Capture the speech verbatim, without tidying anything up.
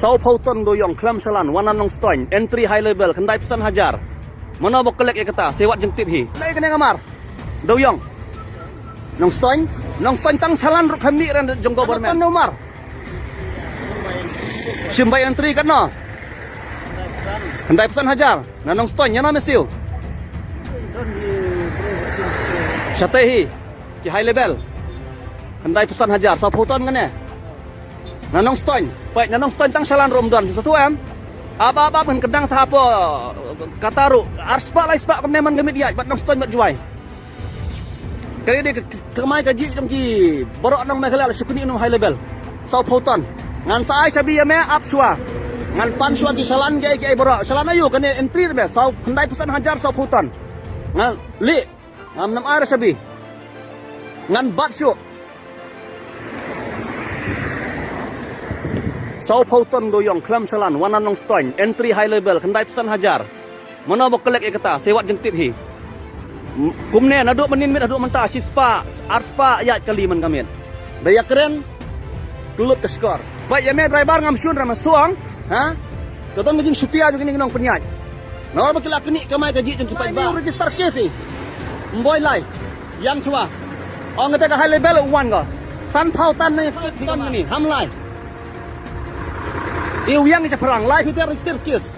Sawphew ton dewïong khlem shalan, wan na Nongstoiñ, entry high level, khyndai phew san hajar. Mano ba collect ïa kata, se wat jingtip hi. Dei kane nga mar. Dewïong. Nongstoiñ. Nongstoiñ tang shalan ruh khamih ren jong government. Ton dewïong mar. Shim bai entry katno? Khyndai phew san hajar. Na Nongstoiñ, ïa na me siew. Shatei hi. Ki high level. Khyndai phew san hajar, sawphew ton kane. Na Nongstoiñ, peit na Nongstoiñ tang shalan ruh ym don. Satu em. Ap ap ap ngan kdang sa hapoh kata ruh. Arspah laispah kumne man ka miet ïaid bad Nongstoiñ bad Jowai. Kane dei ka, ka kamai kajih jong ki baroh nong Meghalaya la shu knieh nong high level. Sawphew ton. Ngan sa ai shabi ïa me ap shuwa. Ngan pan shuwa ki shalan ki, ki baroh. Shalan aïu kane entry te me. Saw khyndai phew san hajar sawphew ton. Ngan lih. Ngam nam ai ra shabi. Ngan bat shuh. Sawphew ton dewïong khlem shalan, wan na Nongstoiñ, entry high level, khyndai phew san hajar. Mano ba collect ïa kata, se wat jingtip hi. M-, kumne naduh mynnin miet haduh mynta, shispah, arspah ïaid kali man ka miet. Ba ïakren, ka lut ka shkor. Ba ïa me driver ngam shun ra ma sthuh ong, ha? Ka don ka jingshutia jong kine ki nongpynïaid. Namar ba ki la knieh kamai kajih jong ki paidbah. Register case hi. Mboi lai. Ïam shuwa. Ong kata ka high level u wan ko. Sanphew tan ne kit phi kam ni. Ham lai. I u ïang i shaphrang lai phi te register case.